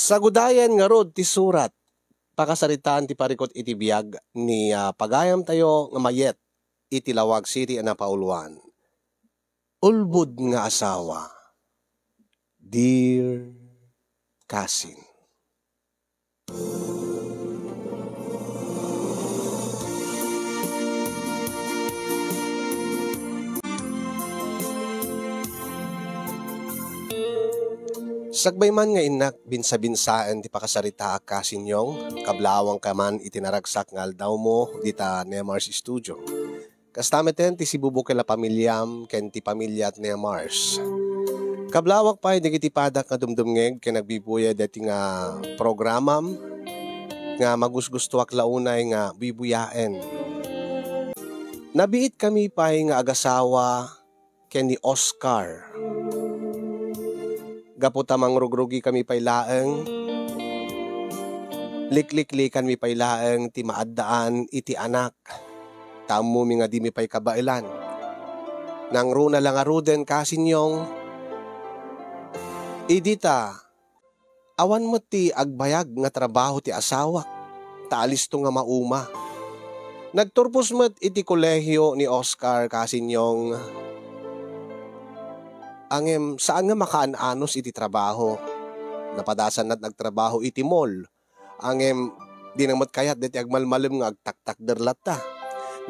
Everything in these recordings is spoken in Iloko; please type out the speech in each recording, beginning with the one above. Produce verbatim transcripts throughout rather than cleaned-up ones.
Sagudayen ngarud ti surat, pakasaritaan ti parikut iti biag ni, ah, pagayamtayo nga mayat iti Laoag City a napauluan. Ulbod nga asawa. Dear cousin. Sakbay man nga innak binsa-binsaen ti pakasaritaak, Kasinyong, kablawangka man iti naragsak nga aldawmo dita Nemar's Studio. Kasta metten ti sibubukel a pamiliam ken ti pamiliat Nemars. Kablawak pay dagiti padak nga dumdumngeg ken agbibuyay daytoy nga programam nga magusgustoak la unay nga buybuyaen. Nabiitkami pay nga agasawa ken ni Oscar. Gapu ta mangrugrugikami pay laeng, likliklikanmi pay laeng ti maaddaan iti anak, ta ammomi nga dimi pay kabaelan. Nangruna la ngaruden, Kasinyong, idi ta awan met ti agbayag nga trabaho ti asawak, ta alisto nga mauma. Nagturpos met iti kolehio ni Oscar, Kasinyong. Ngem saan nga makaan-anos iti trabaho. Napadasanna ti nagtrabaho iti mall. Ngem dina met kayat daytoy agmalmalem nga agtaktakder latta.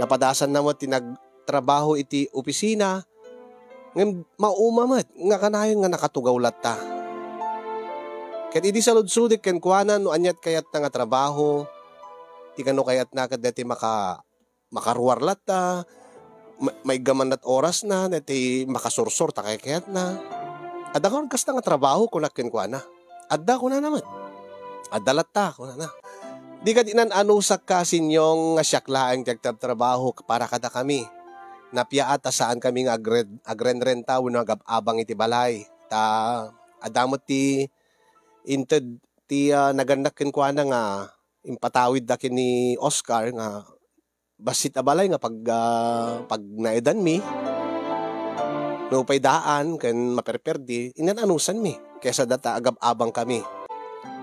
Napadasanna met ti nagtrabaho iti opisina, ngem mauma met nga kanayon nga nakatugaw latta. Ket idi saludsodek kenkuana no aniat kayatna nga trabaho, ti kano kayatna ket daytoy maka-, makaruar latta, ma-, maiggaman lat orasna, daytoy makasursor ta kayat-kayatna. Adda ngarud kasta nga trabaho, kunak kenkuana. Adda, kunana met. Adda latta, kunana. Di kadi nan-anusak, Kasinyong, nga siak laeng ti agtrabtrabaho para kadakami. Napiaat a saankami nga agred-, agrenrenta wenno agab-abang iti balay. Ta adda met ti inted ti, ah, nagannak kenkuana nga impatawidda ken ni Oscar nga bassit a balay nga pag-, ah, pagnaedanmi. Nupay daan ken maperperdi, inan-anusanmi kaysa dayta agab-abangkami.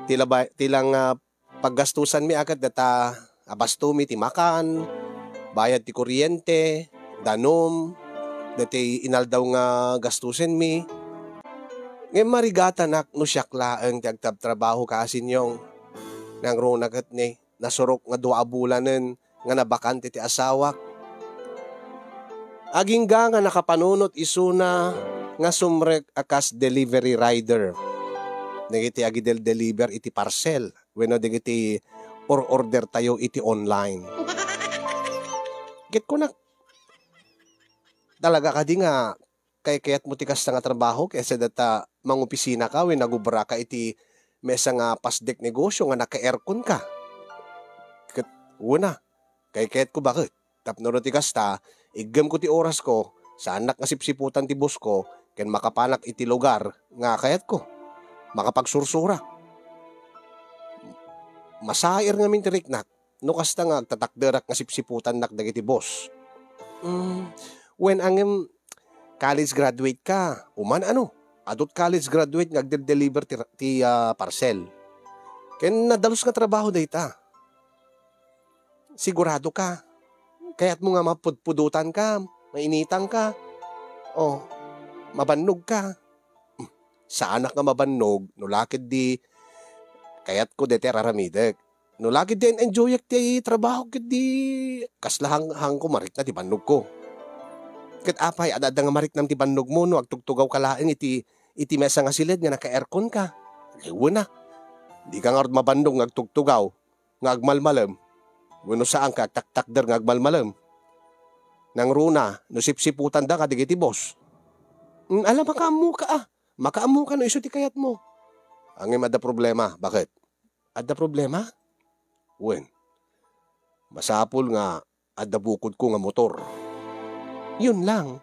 Ti labay-, ti lang, ah, paggastusanmi a ket dayta a bastomi ti makan, bayad ti kuryente, danum, daytoy inaldaw nga gastusenmi. Ngem marigatanak no siak laeng ti agtrabtrabaho, Kasinyong. Nangruna ket ni, nasurok nga dua a bulanen nga nabakante ti asawak. Agingga nga nakapanunot isuna nga sumrek a kas delivery rider. Dagiti agidel-deliver iti parcel wenno dagiti or-order tayo iti online. Ket kunak, talaga kadi nga kaykayatmo ti kasta nga trabaho kaysa dayta mangopisina ka wenno agubraka iti mesa nga pasdek negosio nga naka-aircon ka? Ket, wena, kaykayatko baket. Tapno no ti kasta, iggemko ti orasko, saannak nga sipsiputan ti boss ko, ken makapanak iti lugar nga kayatko. Makapagsursura. Masair ngamin ti riknak, no kasta nga agtatakderak nga sipsiputannak dagiti boss. Mm, wen, ngem college graduate ka, uman ano? Adut college graduate nga agdel-deliver ti, ti, ah, parcel. Ken nadalus nga trabaho dayta. Sigurado ka? Kayatmo nga mapudpudutan ka, mainitan ka, o mabannog ka? Hmm, saanak nga mabannog no la ketdi kayatko daytoy a raramidek. No la ketdi en-enjoyak ti trabaho ketdi kasla hang-, hangko marikna ti bannogko. Ket apay, ad-adda nga mariknam ti bannogmo no agtugtugaw ka laeng iti, iti mesa nga siled nga naka-aircon ka? Ay, wena. Dika ngarud mabannog nga agtugtugaw nga agmalmalem wenno saanka agtaktakder nga agmalmalem. Nangruna no sipsiputanda kadagiti boss. Mm, ala, makaammoka a. Makaammoka no isu ti kayatmo. Ngem adda problema. Baket? Adda problema? Wen, masapul nga adda bukodko nga motor. Yun lang.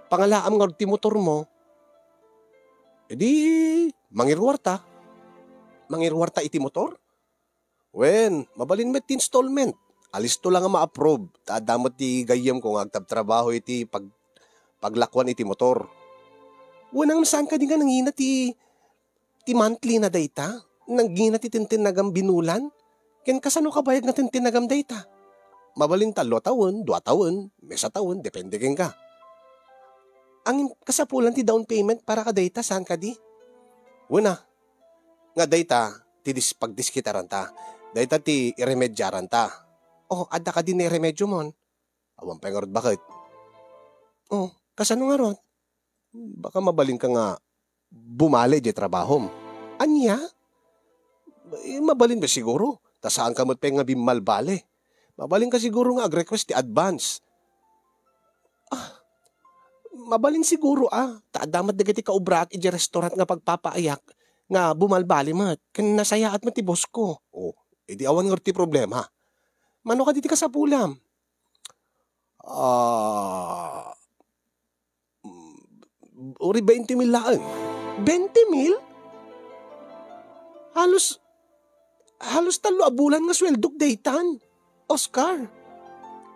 Pangalaam ngarud ti motormo. Idi, mangiruarta. Mangiruarta iti motor? Wen, mabalin met ti installment. Alisto la nga ma-approve, ta adda met ti gayyemko nga agtrabtrabaho iti pag-, paglakuan iti motor. Wen, ngem saan kadi nga nangina ti, ti monthly na dayta? nangina ti tintinnagam binulan? Ken kasano kabayag nga tintinnagam dayta? Mabalin tallo a tawen, dua a tawen, maysa a tawen, depende kenka. Angin kasapulan ti down payment para kadayta, saan kadi? Wen a, nga dayta ti dis-, pagdiskitaranta. Dayta ti iremediaranta. O, adda kadi nairemediomon? Awan pay ngarud baket. O, kasano ngarud? Baka mabalinka nga bumali idiay trabahom. Ania? Eh, mabalin met siguro, ta saanka met pay nga bimmalbali. Mabalinka siguro nga ag-request ti advance. Ah, mabalin siguro, ah, ta adda met dagiti kaobraak idiay restaurant nga pagpapaayak nga bumalbali met, ken nasayaat met ti boss ko. O, idi awan ngarud ti problema. Mano kadi ti kasapulam? Ah, mm, uri twenty mil laeng. Twenty mil? Halos, halos tallo a bulan nga sueldok daytan, Oscar.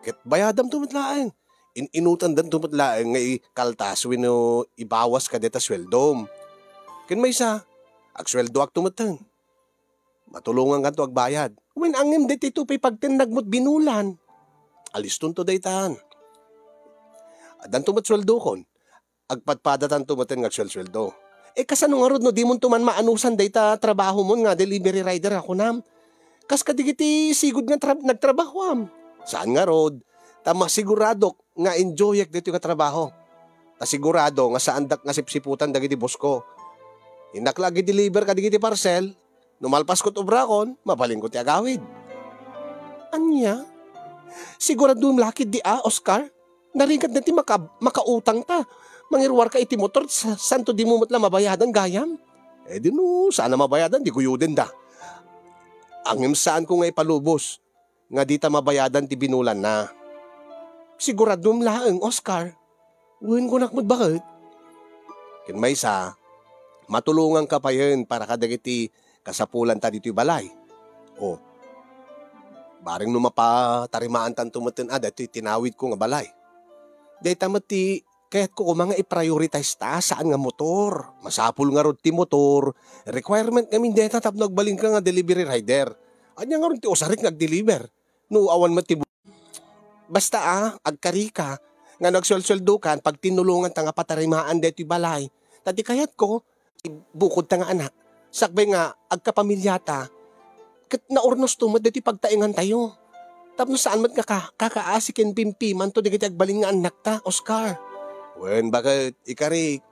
Ket bayadamto met laeng. In-inutandanto met laeng nga ikaltas wenno ibawas kadayta sueldom. Ken maysa, agsueldoakto metten. Matulongankanto agbayad. Wen, ngem daytoy pay pagtennagmo ti binulan. Alistonto daytan. Addanto met sueldokon. Agpadpadatanto metten nga agsuelsueldo. Eh, kasano ngarud no dimonto man maanusan dayta trabahomon nga delivery rider a kunam? Kas kadagiti sigud nga tra-, nagtrabahoam. Saan ngarud, ta masiguradok nga enjoyak daytoy nga trabaho. Ta sigurado nga saandak nga sipsiputan dagiti boss ko. Innak la agi-deliver kadagiti parcel, no malpasko ti obrakon, mabalinko ti agawid. Ania? Siguradoem la ketdi a, Oscar? Narigat na ti maka-, makautang ta. Mangiruarka iti motor, sa-, santo dimo met la mabayadan gayam? Eh, di no, saan a mabayadan, di guyodenda. Ngem saanko nga ipalubos nga dita mabayadan ti binulanna. Siguradoem laeng, Oscar. Wen, kunak met baket. Ken maysa, matulonganka payen para kadagiti kasapulanta ditoy balay. O, bareng no mapatarimaantanto metten a daytoy tinawidko nga balay. Dayta met ti kayatko koma nga i-prioritize ta, saan nga motor. Masapul ngarud ti motor. Requirement ngamin dayta tapno agbalinka nga delivery rider. Ania ngarud ti usarik nga ag-deliver? No awan met ti bu-, basta, ah, agkarika nga no agsuelsueldokan, pagtinnulonganta nga patarimaan daytoy balay. Ta ti kayatko, ti bukodta nga anak, sakbay nga agkapamilyata, ket naurnosto met daytoy pagtaengantayo. Tapno saan met nga ka-, kakaasi ken pimpimanto dagiti agbalin nga annakta, Oscar. Wen, baket, ikarik.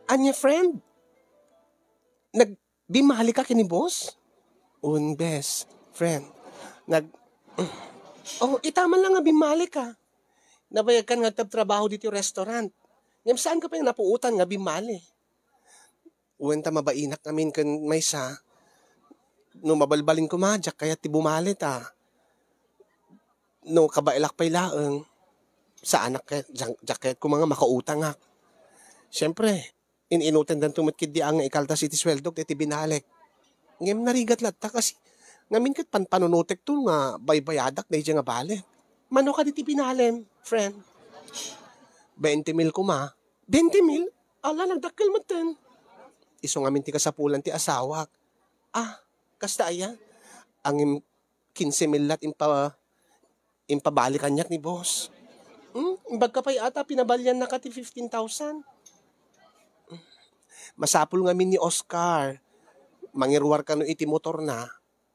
Ania, friend? Nag-, bimali ka ken ni boss? Un, bes, friend. Nag-, oh, ita man lang nga bimali ka. Nabayagkan nga agtabtrabaho ditoy restaurant. Ngem saan ka pay napuotan nga bimali? Wen, ta mabainak ngamin ken maysa. No mabalbalin koma, diak kayat ti bumali ta no kabaelak pay laeng, saanak kay-, diak, diak kayat koma nga makautangak. Siempre, in-inutendanto met ketdi a nga ikaltas iti sueldok iti binalek. Ngem narigat latta kasi ngamin ket panpanunotekto nga baybayadak daydiay nga bale. Mano kadi ti binalem, friend? Twenty mil koma. Twenty mil? Ala, nagdakkel metten. Isu ngamin ti kasapulan ti asawak. Ah, kasta aya? Ngem kinse mil lat impa-, impabali kaniak ni boss. Hmm? Imbagka pay ata, pinabaliannaka ti fifteen thousand. Masapul ngamin ni Oscar. Mangiruar kano iti motorna.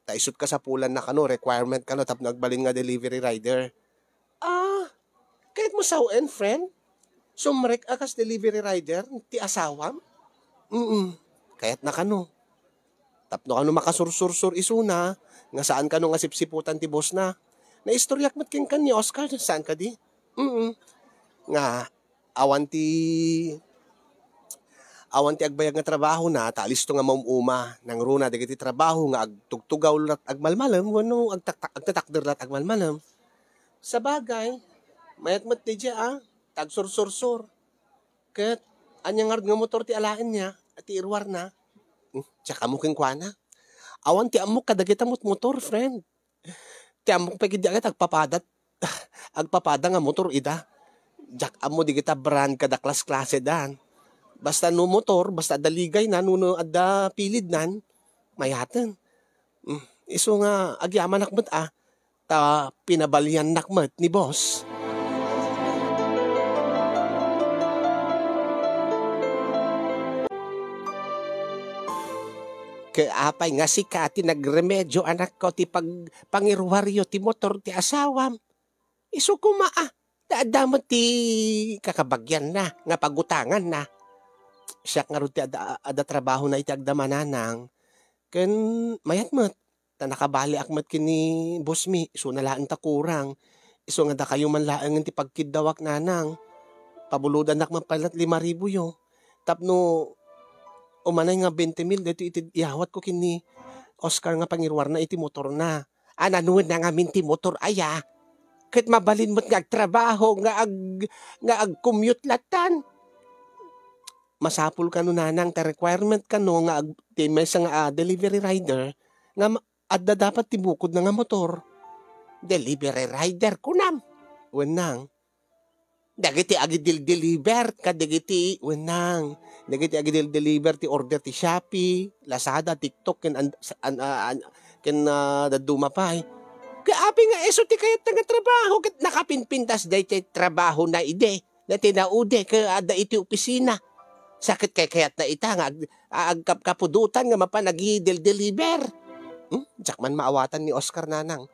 Ta isut kasapulanna kano, requirement kano tapno agbalin nga delivery rider. Ah, kayatmo sawen, friend? Sumrek a kas delivery rider ti asawam? Mm, kayatna kano. Tapno kano makasursursur isuna, nga saan kano nga sipsiputan ti bossna. Naistoryak met kenka ni Oscar, saan kadi? Mm. Nga, awan ti, awan ti agbayag nga trabahona, ta alisto nga maum-uma, nangruna dagiti trabaho nga agtugtugaw lat agmalmalem, wenno agtaktak-, agtatakder lat agmalmalem. Sabagay, mayat met daydiay, ah, ta agsursursur. Ket, ania ngarud nga motor ti alaenna, ti iruarna? Hmm, diak ammo kenkuana. Awan ti ammok kadagita met motor, friend. Ti ammok pay ketdi a ket agpapada, agpapada nga motor ida. Diak ammo dagita brand kada klas-klasedan. Basta no motor, basta adda ligayna, no, no adda pilidnan, mayaten. Mm, isu nga agyamanak met a, ta pinabaliannak met ni boss. Ket apay nga sika ti nagremedio, anakko, ti pag-, pangiruaryo ti motor ti asawam? Isu koma a, ta adda met ti kakabagianna nga pagutanganna. Siak ngarud ti adda, adda trabahona iti agdama, nanang. Ken mayat met, ta nakabaliak met ken ni boss mi, isuna laeng ta kurang. Isu nga dakayo man laengen ti pagkiddawak, nanang. Pabulodannak man pay la't lima ribuyo. Tapno umanay nga veinte mil daytoy iti iyawatko ken ni Oscar nga pangiruarna iti motorna. A, nano ngamin ti motor aya? Ket mabalin met nga agtrabaho, nga ag-, nga ag-commute lattan. Masapul kano, nanang, ta requirement kano nga ag-, ti maysa nga, ah, delivery rider nga ma-, adda dapat ti bukodna nga motor. Delivery rider, kunam? Wen, nang. Dagiti agidil-deliver kadagiti, wen, nang, dagiti agidil-deliver ti order ti Shopee, Lazada, TikTok, ken an-, an-, ah, an-, ken, ah, dadduma pay. Ket apay nga isu ti kayatna nga trabaho, ket nakapinpintas daytoy trabahona idi, daytoy naude, ket adda iti opisina. Sa ket kaykayatna ita nga ag-, a-, agkapkapudotan nga mapan agidel-deliver. Hmm? Diak man maawatan ni Oscar, nanang.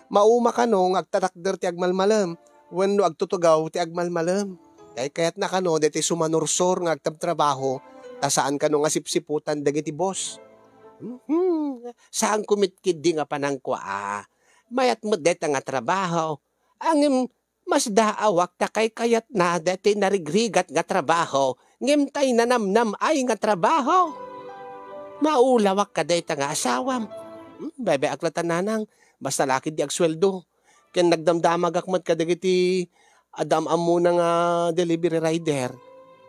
Mauma kano nga agtatakder ti agmalmalem wenno agtutugaw ti agmalmalem. Kaykayatna kano daytoy sumanursor nga agtabtrabaho ta saan kano nga sipsiputan dagiti boss. Hmm, saanko met ketdi nga panangkua a, mayat met dayta nga trabaho. Ngem masdaawak ta kaykayatna daytoy narigrigat nga trabaho, ngem tay nanamnam-ay nga trabaho. Maulawak kadayta nga asawam. Hmm, bebe-ak latta, nanang, basta la ketdi agsueldo. Ken nagdamdamagak met kadagiti adda am-ammona nga delivery rider.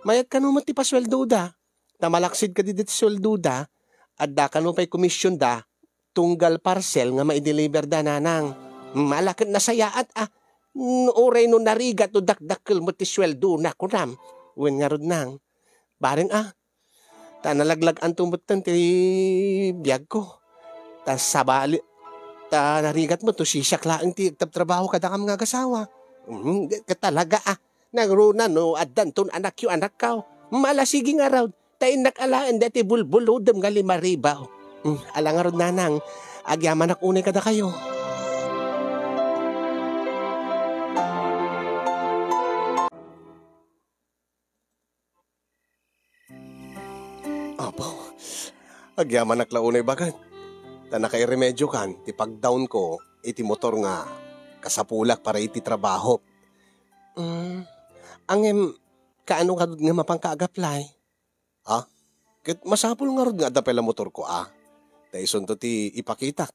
Mayat kano met ti pasueldoda. Ta malaksid kadagiti sueldoda, adda kano pay komisionda, tunggal parcel nga maideliverda, nanang. Ala ket nasayaat a, n-, uray no narigat no dakdakkel met ti sueldona, kunam. Wen ngarud, nang. Bareng a, ta nalaglag-anto metten ti biagko. Ta sabali, ta narigat met no siak laeng ti agtabtrabaho kadakam nga agasawa. Mm, ket talaga a, nangruna no addanton anakyo, anakkaw. Ala, sige ngarud, ta innak alaen daytoy bulbulodem nga lima ribu. Mm, ala ngarud, nanang, agyamanak unay kadakayo. Apo, agyamanak la unay baket. Ta nakairemediokan ti pagdawnko iti motor nga kasapulak para iti trabahok. Mm, ngem, kaano ngarud nga mapanka ag-apply? Ha? Ket masapul ngarud nga adda pay la motorko a. Ta isunto ti ipakitak.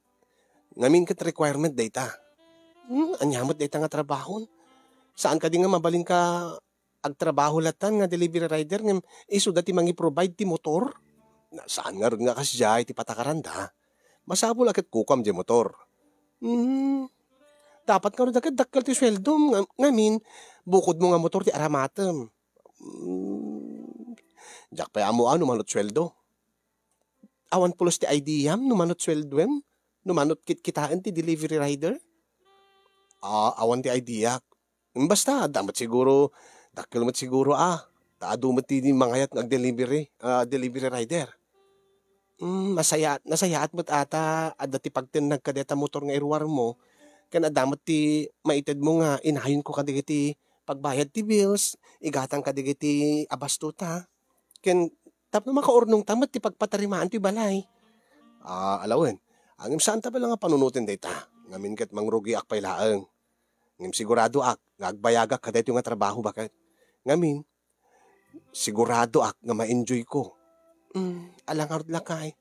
Ngamin ket requirement dayta. Hmm, ania met dayta nga trabahon? Saan kadi nga mabalinka agtrabaho lattan nga delivery rider ngem isuda ti mangi-provide ti motor? Na, saan ngarud nga kasdiay ti patakaranda? Masapul a ket kukuam diay motor. Hmm. Dapat ngarud a ket dakkel ti sueldom nga, ngamin, bukodmo nga motor ti aramatem. Hmm. Diak pay ammo a no manot sueldo. Awan pulos ti ideam no manot sueldoem, no manot kitkitaen ti delivery rider? Ah, awan ti ideak. Basta, adda met siguro, dakkel met siguro a, ta adu met ti mangayat nga agdelivery, ah, delivery rider. Mm, masaya-, nasayaat met ata, adda ti pagtennag kadayta motor nga iruarmo, ken adda met ti maitedmo nga inayonko kadagiti pagbayad ti bills, igatang kadagiti abastota. Ken tapno makaurnongta met ti pagpatarimaan ti balay. Ah, alawen, ngem saanta pay la nga panunoten dayta. Ngamin ket mangrugiak pay laeng. Ngem siguradoak nga agbayagak kadaytoy nga trabaho, baket. Ngamin, siguradoak nga ma-enjoyko. Mm, ala ngarud, lakay.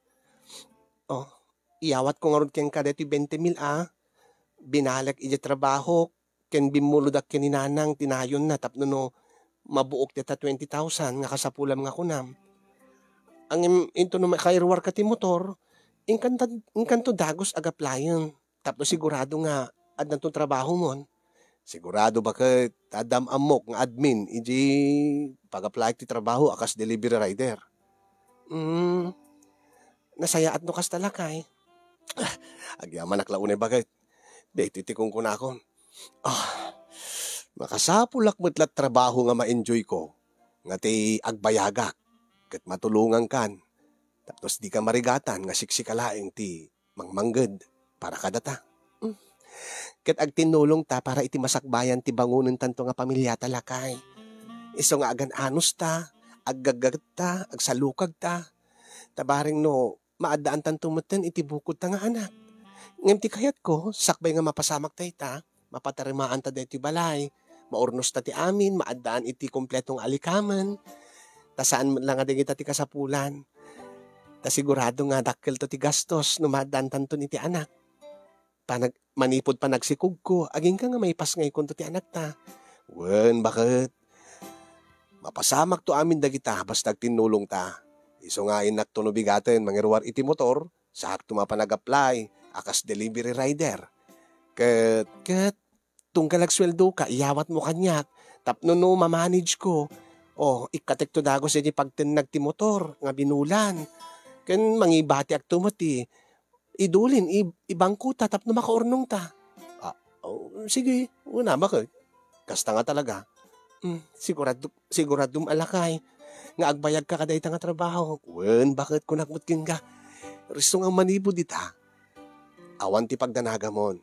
Oh, iyawatko ngarud kenka daytoy twenty mil a. Binalek idiay trabahok, ken bimmulodak ken ni nanang ti nayonna tapno no mabuok dayta twenty thousand nga kasapulam nga kunam. Ngem intono makairuarka ti motor, inkanta-, inkanto dagus a gaplayen. Tapno sigurado nga addanton trabahomon. Sigurado baket ta addam ammok nga admin iti pag-apply ti trabaho a kas delivery rider. Hmm, nasayaat no kasta, lakay. Agyamanak la unay baket. Daytoy ti kunkunakon. Ah, makasapulak met la trabaho nga ma-enjoy ko, nga ti agbayagak, ket matulongankan, tapno dika marigatan nga siksika laeng ti mangmangged para kadata. Mm. Ket agtinnulongta para iti masakbayan ti bangonentanto nga pamiliata, lakay. Isu nga agan-anosta, aggaggetta, agsalukagta. Ta bareng no maaddaantanto metten iti bukodta nga anak. Ngem ti kayatko, sakbay nga mapasamak dayta, mapataremaanta daytoy balay, maurnosta ti amin, maaddaan iti kompleto nga alikamen. Ta saan met la nga dagita ti kasapulan. Ta sigurado nga dakkelto ti gastos no maaddaantanton iti anak. Panag-, manipud panagsikogko, agingga nga maipasngaykonto ti anakta. Wen, baket. Mapasamakto amin dagita basta agtinnulongta. Isu nga innakto no bigaten mangiruar iti motor, sakto mapan ag-apply a kas delivery rider. Ket, ket, tunggal agsueldoka, iyawatmo kaniak. Tapno no mamanage ko, o, ikkatekto dagus iti pagtennag ti motor nga binulan. Ken mangibatiakto met ti idulin, i-, ibangkota tapno makaurnongta. Ah, oh, sige, una, baket. Kasta nga talaga. Mm, sigurado, siguradom a lakay nga agbayagka kadayta nga trabaho. Wen, baket kunak met kenka. Isu nga manipud ita, awan ti pagdanagamon.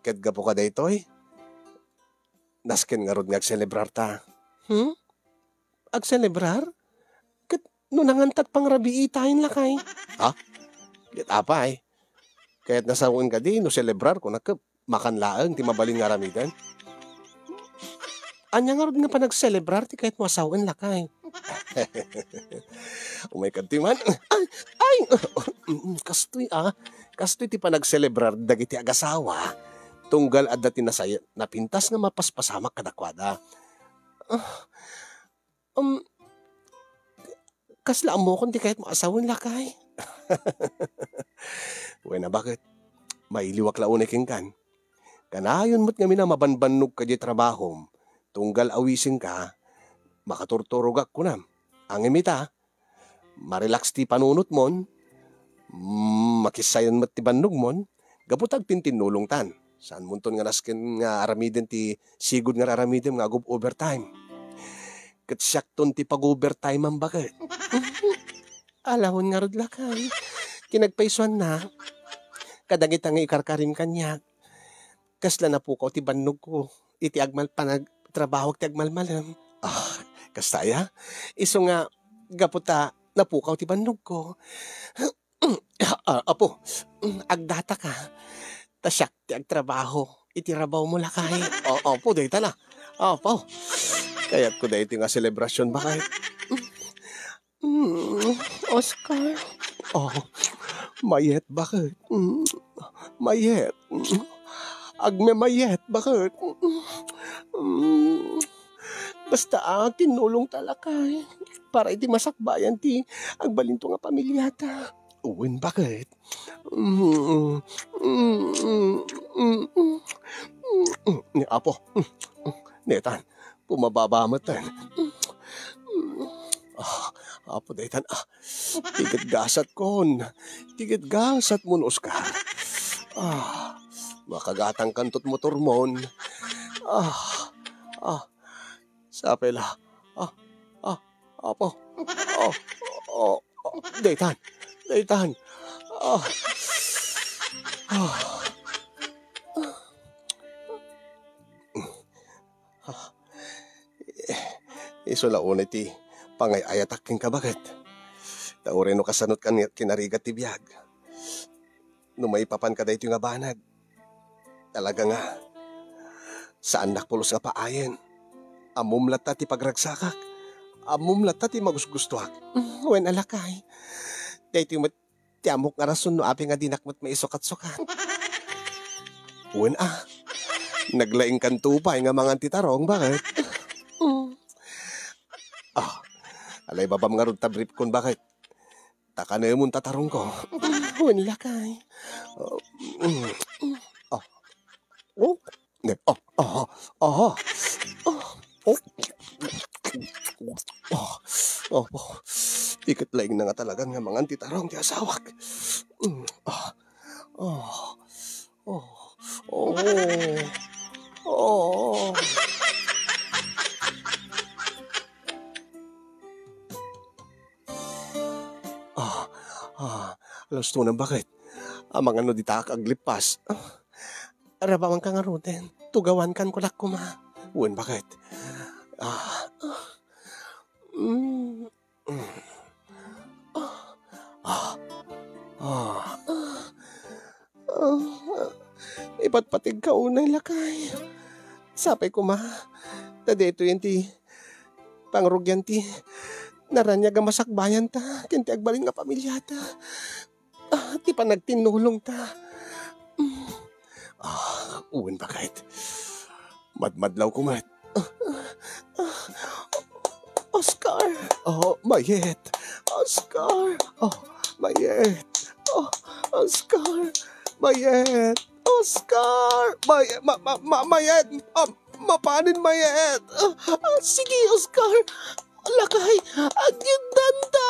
Ket gapu kadaytoy, nasken ngarud nga agselebrarta. Hmm? Agselebrar? Ket no nangantat pangrabiitayen, lakay? Ha? Ket apay? Kayatna sawen kadi no selebrar, kunak, makan laeng ti mabalin nga aramiden? Ania ngarud nga panagselebrar ti kayatmo a sawen, lakay? Umay kadti man. Ay, ay! Mm, kastoy, ah. Kastoy ti panagselebrar dagiti agasawa. Tunggal adda ti nasaya-, napintas nga mapaspasamak kadakuada. Ah, um, kasla ammokon ti kayatmo a sawen, lakay? Wen a, baket? Mailiwak la unay kenkan. Kanayon met ngamin a mabanbannogka diay trabahom, tunggal awisenka, makaturturogak kunam. Ngem ita, marelax ti panunotmon, mm, makissayan met ti bannogmon, gapu ta agtintinnulongtan. Saanmonton nga nasken nga aramiden ti sigud nga aramidem nga agub-overtime. Ket siakton ti pag-overtime-am, baket. Alawon ngarud, lakay. Ti nagpaisuanna, kadagita nga ikarkarim kaniak, kasla napukaw ti bannogko iti agmal-, panagtrabaho ti agmalmalem. Ah, kasta aya? Isu nga gapu ta napukaw ti bannogko. Ah, apo, agdataka. Ta siak ti agtrabaho iti rabawmo, lakay. O, apo, dayta na. Apo. Kayatko daytoy nga selebrasion, baket. Mm, Oscar. Oh, mayet, baket? Mm, mayet. Mm, agmemayet, baket? Mm, basta, ah, tinulongta, lakay. Para iti masakbayan ti agbalinto nga pamiliata. Wen, baket? Mm, mm, mm, mm, mm. Ni Apo. Mm, mm. Netan, pumababa met. Ah, Apo, daytan, ah. Ti gatgasatkon. Ti gatgasatmon, Oscar. Ah, makagatangkanto ti motormon. Ah, ah. Sapay la. Ah, ah, Apo. Oh, oh, oh, daytan. Daytan. Ah. Ah. Ah, isu la unay ti pangay-ayatak kenka, baket. Ta uray no kasanot kan kinarigat ti biag. No maipapanka daytoy nga banag, talaga nga, saannak pulos nga paayen. Ammom latta ti pagragsakak. Ammom latta ti magusgustoak. Mm, wen a, lakay. Daytoy met ti ammok nga rason no apay nga dinak met maisukat-sukat. Wen a, naglaingkanto pay nga mangan ti tarong, baket? Mm. Ah, alaybabam ngarud ta briefkon, baket? Ta kanemon ta tarongko. Wen, lakay. Oh, mm. Oh, ne, ah, ah, ah, ah, oh, oh, oh, oh, oh. Iket laeng na nga talagan nga mangan ti tarong ti asawak. Mm, ah, oh, oh, oh, oh. Ah, ah, alas to na, baket? Amangan no dita ak aglippas. Ah, arabawan ka ngaruden. Tugawan kan kulak kuma. Wen, baket? Ah, ah, mm, mm. Ah, ah, ah, ah, ah. Ipatpatig ka unay, lakay. Sapay kuma. Ta daytoy ti pangrugian ti naraniag a masakbayanta ken ti agbalin nga pamiliata. Ah, ti panagtinnulongta. Mm. Ah, wen, baket? Madmadlaw ko met. Ah, ah, ah. Oscar! Oh, mayet! Oscar! Oh, mayet! Oh, Oscar! Mayet! Oscar! May-, ma-, ma-, ma-, mayet! Ah, mapanen, mayet! Ah, ah, sige, Oscar! Lakay, agyemdanta!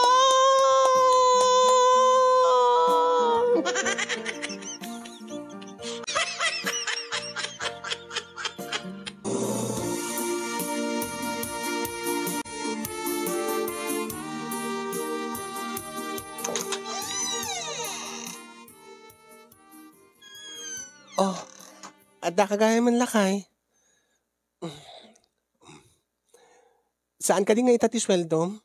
Oh, adda ka gayam, lakay? Saan kadi nga ita ti sueldom?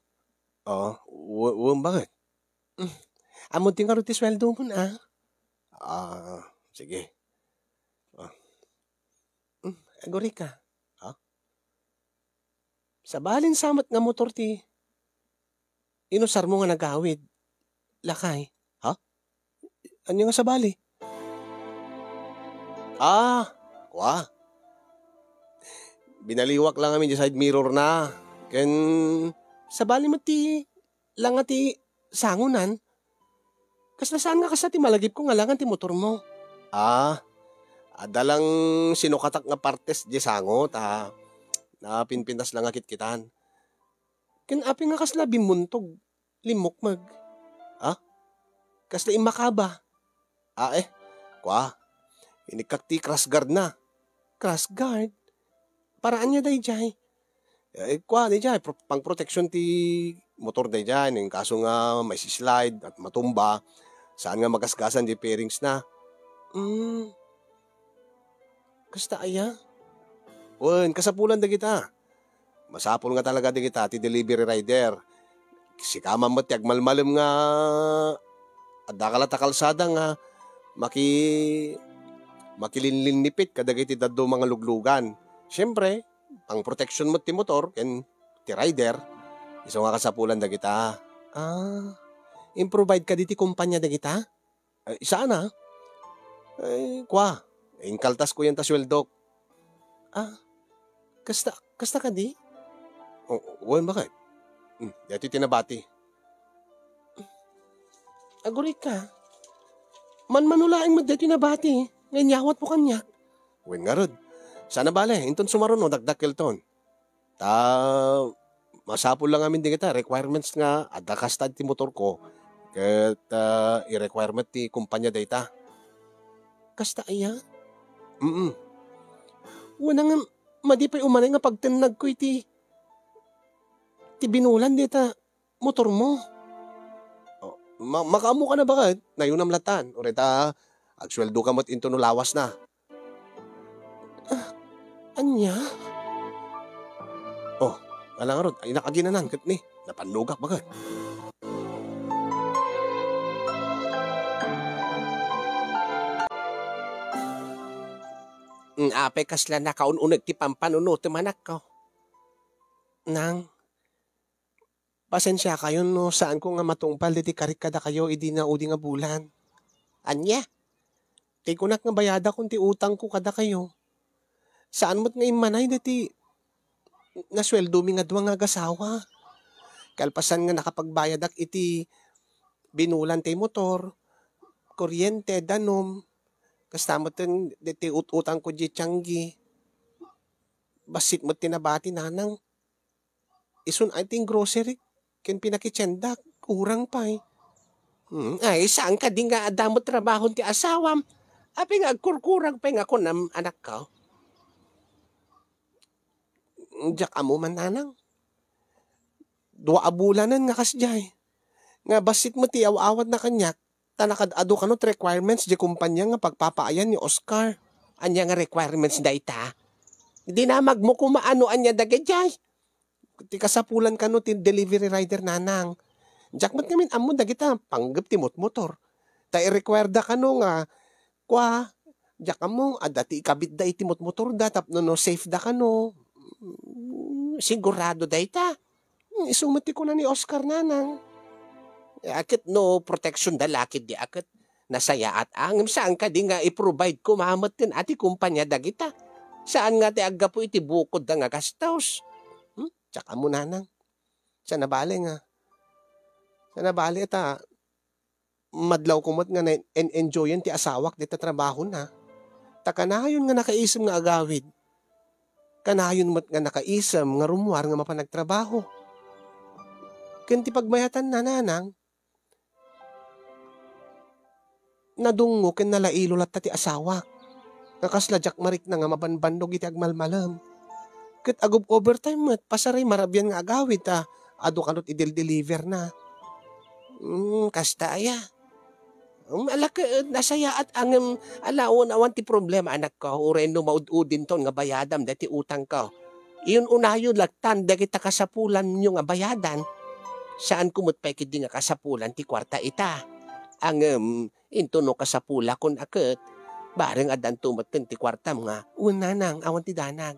Oh, wen, wen, baket? Mm. Ammom ti ngarud ti sueldom, a? Ah, sige. Ah. Mm, agurayka. Ha? Sabalin sa met nga motor ti inusarmo nga nagawid, lakay. Ha? Ania nga sabali? Ah, kua. Binaliwak lang amin di side mirror na. Ken sabali met ti langa ti sangonan. Kasla saan nga kasta ti malagipko nga langan ti motormo? Ah, adda lang sinukatak nga partes di sango ta napinpintas lang nga kitkitan. Ken apay nga kasla bimmuntog, limmukmeg? Ah? Kasla immakaba? Ah, eh, kua, inikkak ti crash guard na. Crash guard? Para ania daydiay? Eh, kua, daydiay, pro-, pangproteksyon ti motor daydiay, no in kaso nga maislide at matumba, saan nga magasgasan di fairings na. Mm. Kasta aya? Wen, kasapulan dagita. Masapul nga talaga dagita ti delivery rider. Sika man met ti agmalmalem nga adda ka latta kalsada nga maki-, makilinlinnipit kadagiti dadduma nga luglugan. Siempre, pangproteksyon met ti motor ken ti rider, isu nga kasapulan dagita. Ah, improvide kadi ti kumpanya dagita? Ay, saan a? Ay, kua, inkaltasko yan ta sueldok. Ah, kasta, kasta kadi? O, wen, baket? Hmm, daytoy ti nabati. Agurayka. Manmano laeng met daytoy nabati nga inyawatmo kaniak. Wen ngarud. Saan a bale, inton sumaruno, dakdakkelton. Ta masapul lang amin dagita requirements nga adda kasta ti motorko ket, ah, i-requirement ti kumpanya dayta. Kasta aya? Mm. Wen a ngem, madi pay umanay nga pagtennagko iti, ti binulan dayta motormo. Oh, ma-, makaammo ka na, baket? Nayunam latan. Uray ta, agsueldo ka met inton no lawas na. Ah, ania? Oh, ala ngarud, ay, nakaginanan ket ni, napannogak, baket. Mm, apay kasla nakaun-uneg ti pampanunotem, anakko. Nang, pasensiakayon no saanko nga matungpal daytoy karik kadakayo idi naudi nga bulan. Ania? Ti kunak nga bayadakon ti utangko kadakayo. Saan met nga immanay daytoy nasueldomi nga dua nga agasawa. Kalpasan nga nakapagbayadak iti binulan ti motor, kuryente, danum, Kasta met ti ut-utangko diay tianggi. Bassit met ti nabati, nanang. Isun ay ti grocery ken pinakitiendak, kurang pay. Hmm, ay, saan kadi nga adda met trabahon ti asawam? Apay nga agkurkurang pay nga kunam, anakko? Diak ammo man, nanang. Dua a bulanen nga kasdiay. Nga bassit met ti aw-awatna kaniak, ta nakaad-adu kano ti requirements diay kumpanya nga pagpapaayan ni Oscar. Ania nga requirements dayta? Dinamagmo koma no ania dagidiay. Ti kasapulan kano ti delivery rider, nanang. Diak met ngamin ammo dagita panggep ti motmotor. Ta i-require da kano nga, kua, diak ammo, adda ti ikabitda iti motmotorda tapno no safe da kano. Mm, sigurado dayta. Hmm, isu met ti kuna ni Oscar, nanang. Eh, a ket no protection da la ketdi a ket nasayaat, a, ngem saan kadi nga i-provide koma metten a ti kumpanya dagita. Saan nga ti aggapu iti bukodda nga gastos. Hmm? Diak ammo, nanang. Saan a bale nga, saan a bale ta madlawko met nga na-, en-, enjoyen ti asawak dita trabahona. Ta kanayon nga nakaisem nga agawid. Kanayon met nga nakaisem nga rummuar nga mapan agtrabaho. Ken ti pagmayatanna, nanang, nadungngo ken nalailo latta ti asawak. Nga kasla diak marikna nga mabanbannog iti agmalmalem. Ket agob-overtime met, pasaray marabian nga agawid ta adu kano ti del-deliver na. Hmm, kasta aya. Hmm, ala ket, nasayaat a ngem, ala, awan, awan ti problema, anakko. Uray no maud-udinton nga bayadam daytoy utangko. Iun-unayo lattan dagita kasapulanyo nga bayadan. Saanko met pay ketdi nga kasapulan ti kuarta ita. A ngem, into no kasapulakon a ket, bareng addanto metten ti kuartam nga, wen, nanang, awan ti danag.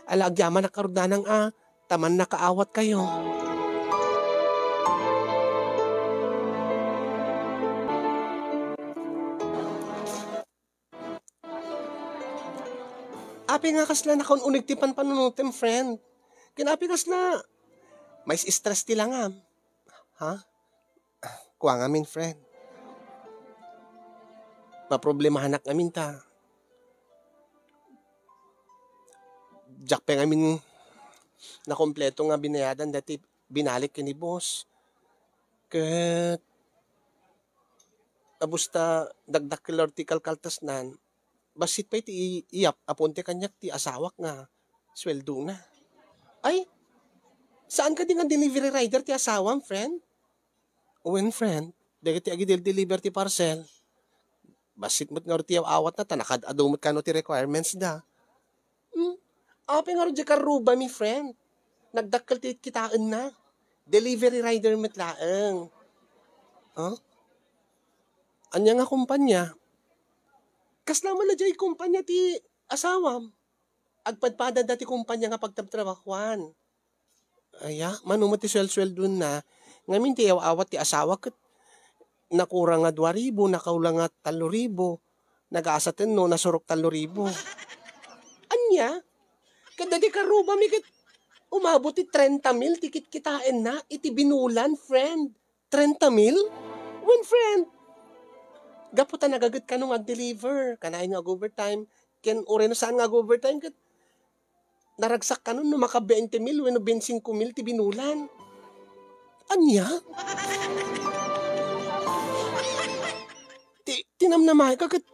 Ala, agyamanak ngarud, nanang, a, ta mannakaawatkayo. Apay nga kasla nakaun-uneg ti panpanunotem, friend? Ken apay kasla mais-stress ti langam? Ha? Kua ngamin, friend. Maproblemahanak ngamin ta diak pay ngamin nakompleto nga binayadan daytoy binalik ken ni boss. Ket, abus ta dakdakkel ti kalkaltasnan, bassit pay ti i-, iyap-apon ti kaniak ti asawak nga sueldona. Ay, saan kadi nga delivery rider ti asawam, friend? Wen, friend, dagiti agidel-deliver ti parcel. Bassit met ngarud ti aw-awatna ta nakaad-adu met kano ti requirements da. Hmm? Apay ngarud diay karrubami, friend? Nagdakkel ti kitaenna. Delivery rider met laeng. Huh? Ania nga kumpanya? Kasla man la diay kumpanya ti asawam? Agpadpadanda ti kumpanya nga pagtrabtrabahuan. Aya, mano met ti suel-sueldona? Ngamin ti aw-awat ti asawa ket nakurang nga dua ribu, nakaula nga tallo ribu, nagasaten no nasurok tallo ribu. Ania? Ket dagiti karrubami ket umabot ti trenta mil ti kitkitaenna iti binulan, friend. Trenta mil? Wen, friend. Gapu ta nagaget kano nga ag-deliver, kanayon nga ag-overtime, ken uray no saan nga ag-overtime, ket naragsak kano no maka-twenty mil wenno twenty-five mil ti binulan. Ania? Ti, tinamnamay ka ket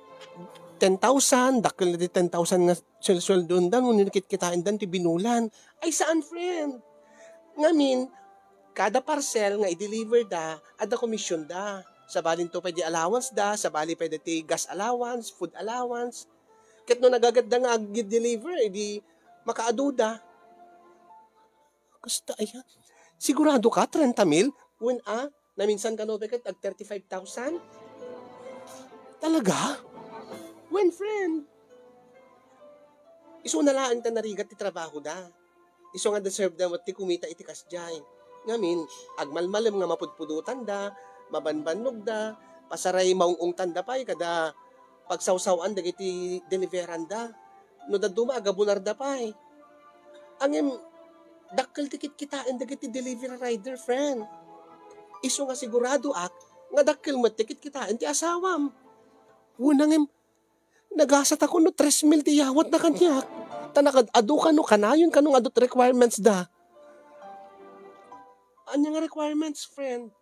ten thousand, dakkel na ti ten thousand nga suel-, sueldoendan wenno kitkitaendan ti binulan. Ay, saan, friend. Ngamin, kada parcel nga i-deliver da, adda commission da. Sabali to pay di allowance da, sabali pay dati gas allowance, food allowance. Ket no nagaget da nga ag-deliver, edi makaadu da. Kasta aya. Sigurado ka, trenta mil? Wen a, naminsan kano pay ket ag thirty-five thousand? Talaga? Wen, friend. Isuna laeng ta narigat ti trabaho da. Isu nga deserve da met ti kumita iti kasdiay. Ngamin, agmalmalem nga mapudpudotanda, mabanbannog da, pasaray maung-ungtan da pay kada pagsawsaw-an dagiti deliveran da. No dadduma, agabunar da pay. Ngem, dakkel ti kitkitaen dagiti delivery rider, friend. Isu nga siguradoak nga dakkel met ti kitkitaen ti asawam. Wen, ngem, Nagasat ako no tres mil ti iyawatna kaniak. Ta nakad-adu kano, kanayon kano nga adut requirements da. Ania nga requirements, friend?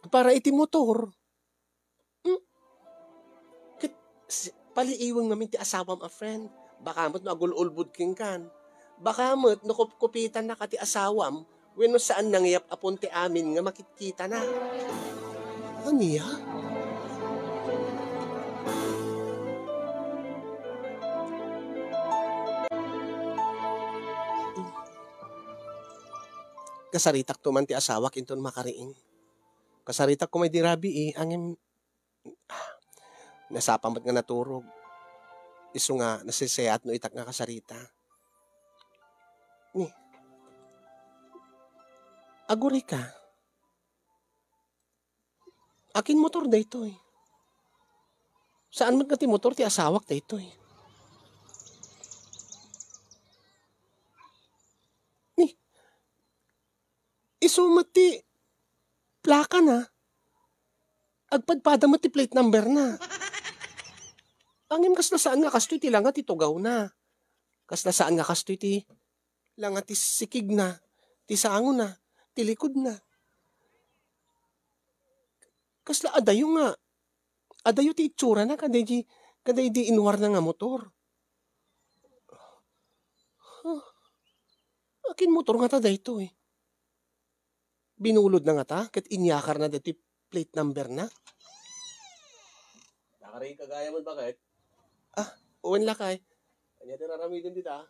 Para iti motor. Hmm? Ket si-, paliiweng ngamin ti asawam a friend. Baka met no agul-ulbod kenkan. Baka met no kupkupitannaka ti asawam wenno saan nangiyap a pon ti amin nga makitkitana. Ania? Kasaritakto man ti asawak inton makariing. Kasaritak koma idi rabii, ngem nasapa met nga naturog. Isu nga naseseat no itak nga kasarita. Ni, agurayka. Akin motor daytoy. Saan met nga ti motor ti asawak daytoy. Ni, isu met ti plakana. Agpadpada met ti plate number na. Ngem kasla saan nga kastoy ti langa ti tugawna. Kasla saan nga kastoy ti langa ti sikigna, ti sangona, ti likudna. Kasla adayo nga, adayo ti itsurana kadaydi, kadaydi inuarna nga motor. Huh. Akin motor ngata daytoy? Binulodna ngata ket inyakarna daytoy plate number na? Nakariing ka gayam, baket? Ah, wen lakay. Ania ti raramiden dita?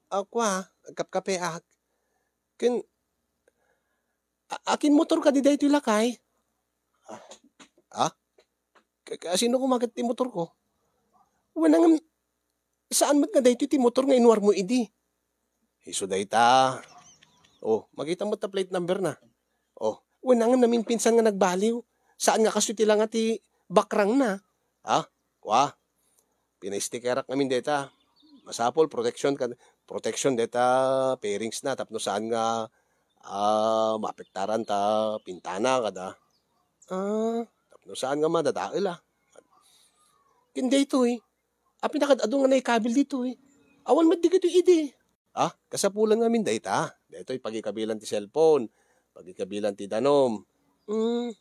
Ah, kua, agkapkapeak. Ken, a-, akin motor kadi daytoy lakay? Ah, ah? Ka-, kasino koma ket ti motorko? Wen, ngem saan met nga daytoy ti motor nga inuarmo idi? Isu dayta. Oh, makita met ta plate number na. Oh, wen, ngem namimpinsan nga nagbaliw. Saan nga kastoy ti langa ti bakrang na? Ha? Kua? Pinaistikerak ngamin dayta. Masapul, protection kad-, protection dayta, fairings na, tapno saan nga, ah, maapektaran ta pintana kada. Ah, tapno saan nga madadael, ah. Ken daytoy, apay nakad-adu nga naikabil ditoy? Awan met dagitoy idi. Ah, kasapulan ngamin dayta. Daytoy pagikabilan ti cellphone, pagikabilan ti danum. Hmm.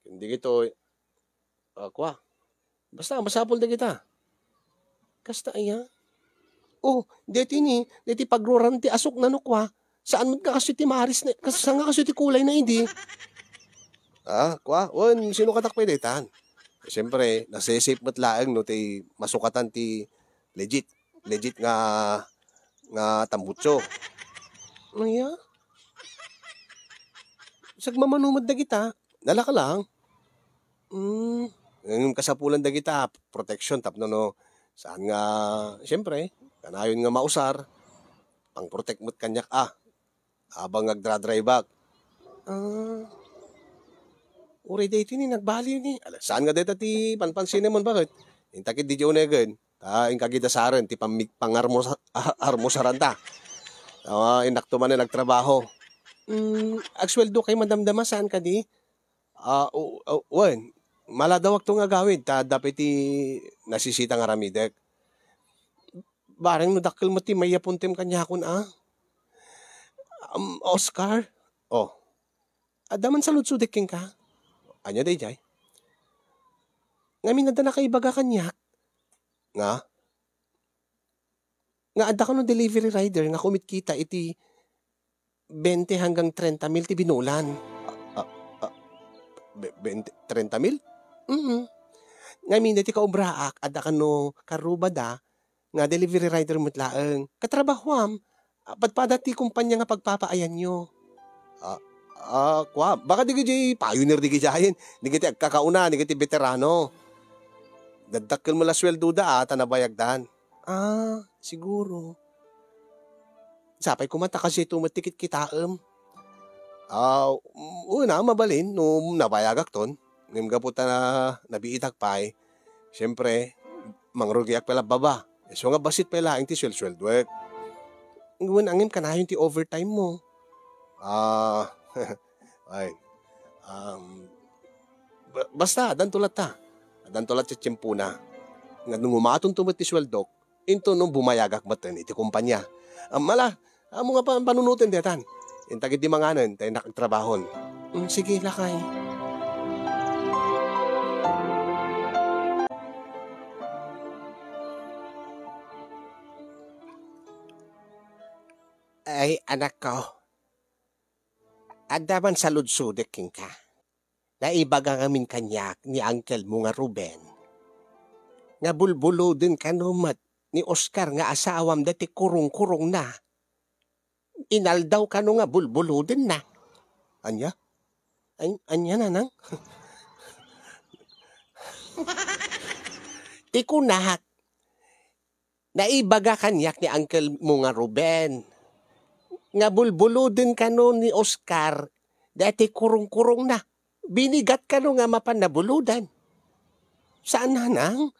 Ken dagitoy, ah, kua. Basta, masapul dagita. Kasta aya? Oh, deti ni, deti pagruran ti asukna no kua. Saan met nga kastoy ti maris na, kas-, saan nga kastoy ti kulay na idi? Ah, kua? Wen, sinukatak pay daytan. Siyempre, nasa-safe met laeng no ti masukatan ti legit, legit nga, nga tambutso. Aya? Sagmamano met dagita? Nalaka lang. Hmm, ngem kasapulan dagita, protection tapno no saan nga, siyempre, kanayon nga mausar, pang-protect met kaniak, ah, abang nagdra-drive-ak. Ah, uray daytoy ni nagbaliw ni. Ala, saan nga dayta ti panpansinemon, baket? Inta ket di unegen. Ta inkagidasaren ti pammi-, pangarmosa-, armosaranta. Awa, innakto manen agtrabaho. Mm, agsueldo kay madamdama, saan kadi? Ah, o, o, wen, maladawakto nga agawid ta adda pay ti nasisita nga aramidek. Bareng no dakkel met ti maiyapontem kaniakon, ah. Um, Oscar? Oh, adda man saludsodek kenka? Ania daydiay? Ngamin adda nakaibaga kaniak. Nga? Nga adda kano delivery rider nga kumitkita iti bente hanggang trenta mil ti binulan. Ah, ah, ah, be-, bente, trenta mil? Mm. Ngamin, iti kaobraak, adda kano karrubada nga delivery rider met laeng. Katrabahuam, ah, padpada ti kumpanya nga pagpapaayanyo. Ah, ah, kua, baka dagiti pioneer dagiti ayen, dagiti agkakauna, dagiti veterano. Dadakkel met la sueldoda, ah, ta nabayagdan. Ah, siguro. Sapay koma ta kasdiay met ti kitkitaem. Ah, una, mabalin no nabayagakton. Ngem gapu ta na-, nabiitak pay, siyempre, mangrugiak pay laeng baba. Isu nga bassit pay laeng ti suelsueldoek. Wen, ngem kanayon ti overtime mo. Ah, ay. Um, ba-, basta, addanto latta. Danto la ti tiempona. Nga no umatonto met ti sueldok, intono bumayagak metten iti kompania. Am, ala, ammo nga pa-, panunoten daytan. Intak idi manganen, ta innak agtrabahon. Mm, sige, lakay. Ay, anakko. Adda man saludsodek kenka. Naibaga ngamin kaniak ni uncle-mo nga Ruben nga bulbuloden kano met ni Oscar nga asawam daytoy kurong-kurongna. Inaldaw kano nga bulbulodenna. Ania? An-, ania, nanang? Ti kunak, naibaga kaniak ni uncle-mo nga Ruben nga bulbuloden kano ni Oscar daytoy kurong-kurongna. Binigat kano nga mapan nabulodan. Saan, nanang?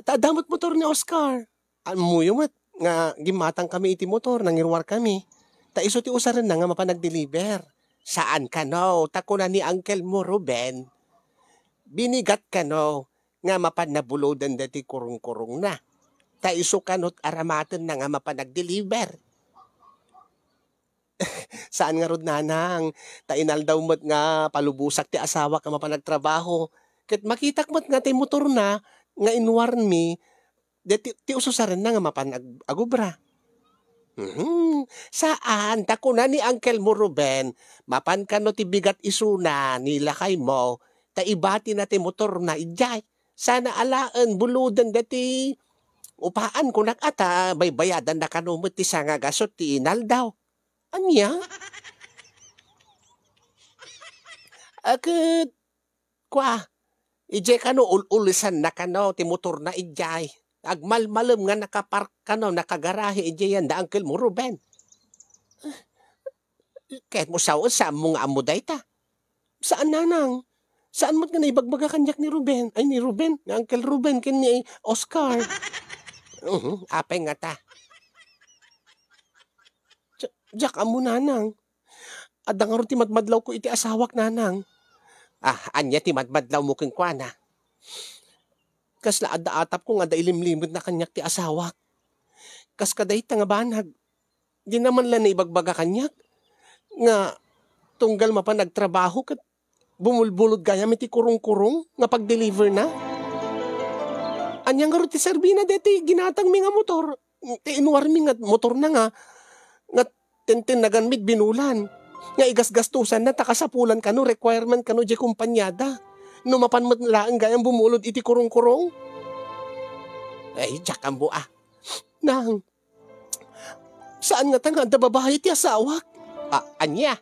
Ta adda met motor ni Oscar. Ammoyo met nga gimmatangkami iti motor, nangiruarkami. Ta isu ti usarenna nga mapan nagdeliver. Saan kano, ta kuna ni uncle-mo Ruben, binigat kano nga mapan nabulodan daytoy kurong-kurongna. Ta isu kano ti aramatenna nga mapan nagdeliver. Saan ngarud, nanang, ta inaldaw met nga palubosak ti asawak nga mapan nagtrabaho. Ket makitak met nga ti motorna nga inuarmi, daytoy ti ususarenna nga mapan ag-, agubra. Mhm. Saan, ta kuna ni uncle-mo Ruben, mapan kano ti bigat isuna ni lakaymo, ta ibatina ti motorna idiay. Sana alaen buloden daytoy upaan, kunak, a ta baybayadanna kano met ti sanga gasut ti inaldaw. Ania? A, ket, kua, idiay kano ul-ulisanna kano ti motorna idiay. Agmalmalem nga nakapark kano, nakagarahe idiay yanda uncle-mo Ruben. Ket mo sao, saanmo nga ammo dayta? Saan, nanang. Saan met nga naibagbaga kaniak ni Ruben, ay, ni Ruben, ni Uncle Ruben ken ni Oscar. Mhm, apay ngata? Di-, diak ammo, nanang. Adda ngarud ti madmadlawko iti asawak, nanang. Ah, ania ti madmadlawmo kenkuana? Kasla adda atapko nga adda ilimlimetna kaniak ti asawak. Kas kadayta nga banag, dina man la naibagbaga kaniak nga tunggal mapan agtrabaho ket bumulbulod gayam iti kurong-kurong nga pagdeliverna. Ania ngarud ti serbina daytoy ginatangmi nga motor? Ti inuarmi nga motorna nga, nga tentennaganmi binulan. Nga igasgastosanna ta kasapulan kano, requirement kano diay kompaniada. No mapan met laeng gayam bumulod iti kurong-kurong? Ay, diak ammo a. Nang, saan ngata nga adda babai ti asawak? A, ania?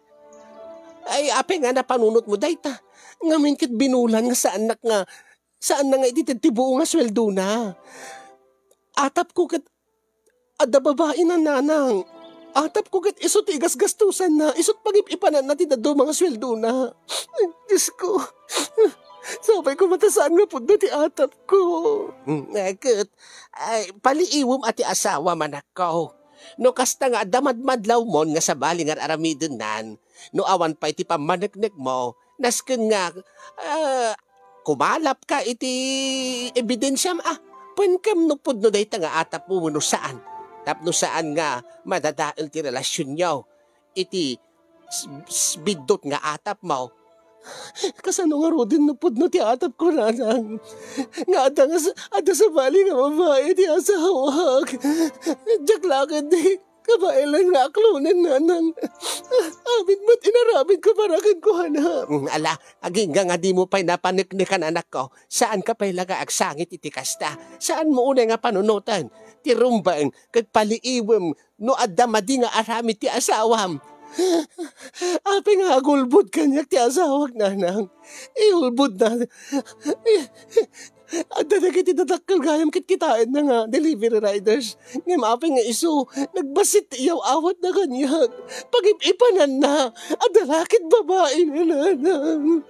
Ay, apay nga napanunotmo dayta? Ngamin ket binulan nga saannak nga, saanna nga ititedna ti buo nga sueldona. Atapko ket adda babaina, nanang. Atapko ket isu ti igasgastosanna, isu ti pagip-ipananna ti dadduma nga sueldona. Ay, Diosko. Sapay koma ta saan nga pudno ti atapko. Hmm, eh, ket, ay, paliiwem a ti asawam, anakko. No kasta nga adda madmadlawmon nga sabali nga ar-aramidennan, no awan pay ti pammaneknekmo, nasken nga, ah, kumalapka iti ebidensiam a, wen kem no pudno dayta nga atapmo wenno saan. Tapno saan nga madadael ti relasionyo iti s-, s-, biddut nga atapmo. Kasano ngaruden no pudno ti atapko, nanang? Nga adda nga s-, adda sabali nga babai ti asawak. Diak la ketdi kabaelan nga aklonen, nanang. Amin met inaramidko para kenkuana. Mm, ala, agingga nga dimo pay napaneknekan, anakko. Saanka pay la nga agsangit iti kasta. Saanmo unay nga panunoten ti rumbeng ket paliiwem no adda madi nga aramid ti asawam. Apay nga agulbod kaniak ti asawak, nanang? Iulbodna. Adda dagiti dadakkel gayam ket kitaenna nga delivery riders. Ngem apay nga isu, nagbassit ti iyaw-awatna kaniak. Pagip-ipananna. Adda la ket babaina, nanang.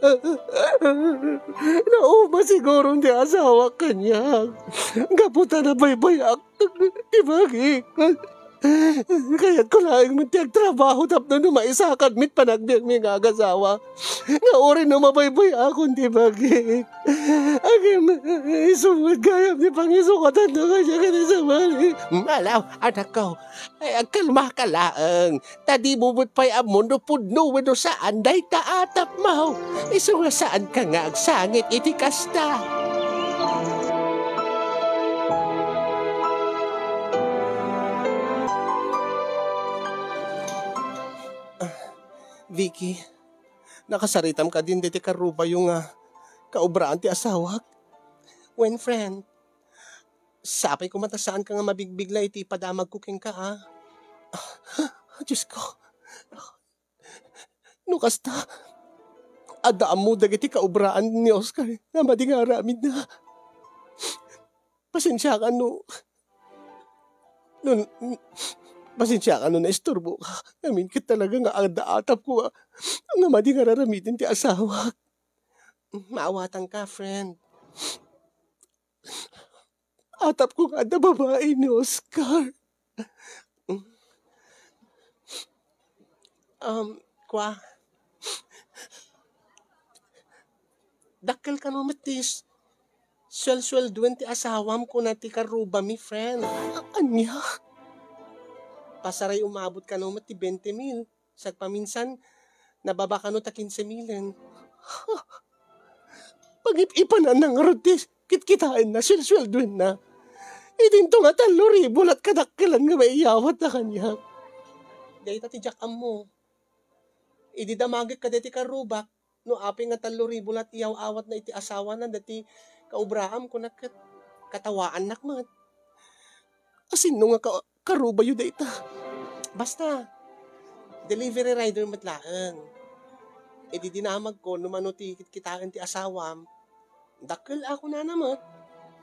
Nauma siguron ti asawak kaniak. Gapu ta nabaybayak ti bagik. Kayatko laeng met ti agtrabaho tapno no maisakadmi ti panagbiagmi nga agasawa, nga uray no mabaybay-akon ti bagik, agim, isu met gayam ti pangisukatan kaniak iti sabali. Ala, anakko, ay, agkalmaka laeng. Ta dimo met pay ammo no pudno wenno saan dayta atapmo. Isu nga saanka nga agsangit iti kasta. Vicky, nakasaritam kadin daytoy karrubayo nga kaobraan ti asawak? Wen, friend, sapay koma ta saanka nga mabigbigla iti ipadamagko kenka, a. Ah, Diosko. No kasta, adda ammo dagiti kaobraan ni Oscar nga madi nga aramidna. Pasensiakan no, no, pasensiakan no naisturboka. Ngamin ket talaga nga adda atapko nga, nga madi nga raramiden ti asawak. Maawatanka, friend. Atapko nga adda babai ni Oscar. Um, kwa, dakkel kano met ti s-, suel-suelduen ti asawam, kuna ti karrubami, friend. A-, ania? Pasaray umabot kano met ti bente mil. Sagpaminsan, nababa kano ta kinse milen. Pangip-ipananna ngarud ti kitkitaenna, suelsueldoenna. Idinto nga tallo ribu lat kadakkelan nga maiyawatna kaniak. Dayta ti diak ammo. Idi damagek kadaytoy karrubak, no apay nga tallo ribu lat iyaw-awatna iti asawana daytoy kaobraam, kunak ket katawaannak met. Asinno nga ka-, karubayo dayta? Basta, delivery rider met laeng. Idi dinamagko no mano ti kitkitaen ti asawam, dakkel a kunana met.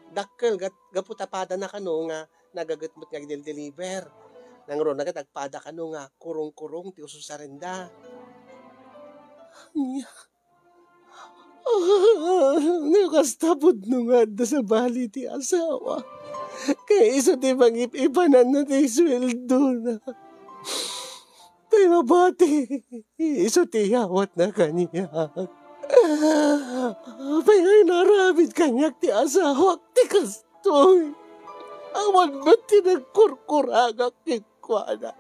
Dakkel gat-, gapu ta padana kano nga nagaget met nga agdel-deliver. Nangruna ket agpada kano nga kurong-kurong ti ususarenda. Ania? Ah, no kasta pudno nga adda sabali ti asawa, ket isu ti pangip-ipananna ti sueldona. Tay mabati, isu ti iyawatna kaniak. Apay nga inaramid kaniak ti asawak ti kas-, Toy, awan met ti nagkurkurangak kenkuana.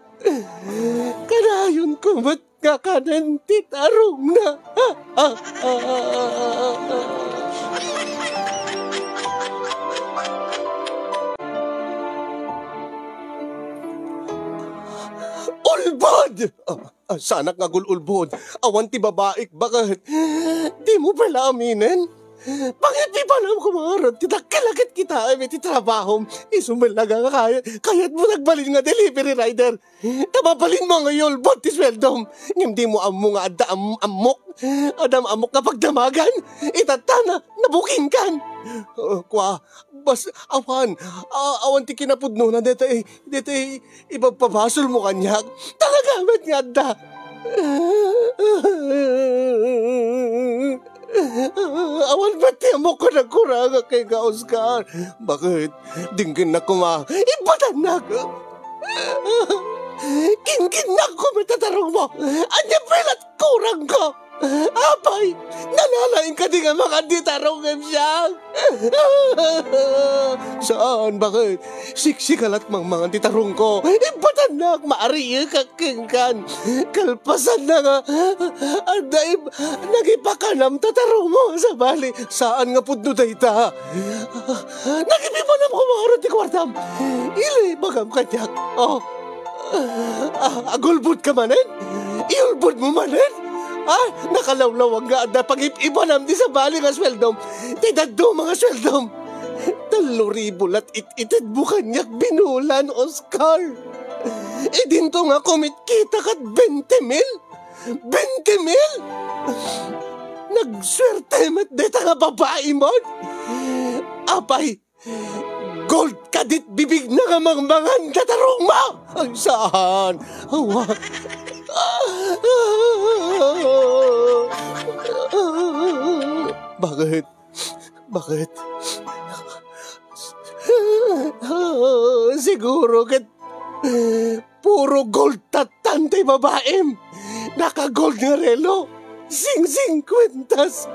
Kanayonko met nga kanen ti tarongna. Ulbod! Ah, saanak nga agul-ulbod. Awan ti babaik, baket. Dimo pay la aminen? Pangitipanam koma ngarud ti dakkel a kitkitaem iti trabahom. Isu met laeng nga kayat, kayatmo nga agbalin nga delivery rider. Ta mabalinmo nga iyulbod ti sueldom. Ngem dimo ammo nga adda am-, ammok. Adda ammok nga pagdamagan. Itatta, nabukingkan. Oh, kua, bas-, awan. A-, awan ti kinapudnona daytoy, daytoy ipagpabasolmo kaniak. Talaga met nga adda. Awan met ti ammok nga nagkurangak kenka, Oscar. Baket, denggennak koma. Ibbatannak. Kingkinnak koma ti tarongmo. Ania pay lat kurangko? Apay, nalalaing kadi nga mangan ti tarongem siak? Saan, baket? Siksika lat mangmangan ti tarongko. Ibbatannak, maariyekak kenkan. Kalpasanna nga adda ib-, nagipakanam ta tarongmo, sabali, saan nga pudno dayta. Nagipipanam koma ngarud ti kuartam. Ilibagam kaniak. Oh. Ah, agulbodka manen? Iyulbodmo manen? Ah, nakalawlawag nga adda pangip-ipanam ti sabali nga sueldom. Ti dadduma nga sueldom. Tallo ribu lat it-itedmo kaniak binulan, Oscar. Idinto nga kumitkita ket bente mil. Bente mil? Nagsuerte met dayta nga babai, mon? Apay, gold kadit bibigna nga mangmangan ta tarongmo? Ay, saan? Awa. Baket? Baket? Siguro ket Puro gold tattan ti babaim. Naka-gold nga relo. Singsing kwentas.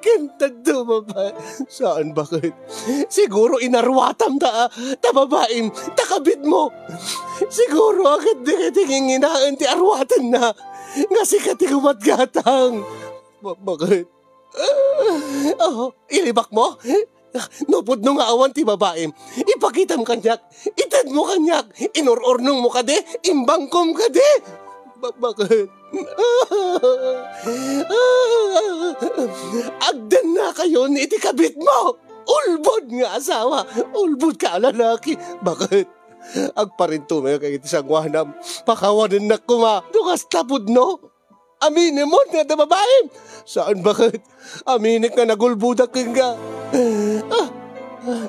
Kenta do babae. Saan, bakit? Siguro inaruatam ta, ta babaim, ta kabit mo. Siguro agad di ka tinginginaen ti aruatenna. Nga sika ti kumatgatang. Ba-, bakit? Oh, ilibak mo? No pudno nga awan ti babaim, ipakitam kaniak, itedmo kaniak, inur-urnongmo kadi, imbangkom kadi. Ba-, bakit? Agdennakayon iti kabitmo. Ulbod nga asawa, ulbod ka a lalaki. Bakit? Agparintumeng iti sangoanam. Pakawanennak koma. No kasta pudno. Aminem nga adda babaim. Saan, bakit? Aminek nga nagulbodak kenka. Ah, ah,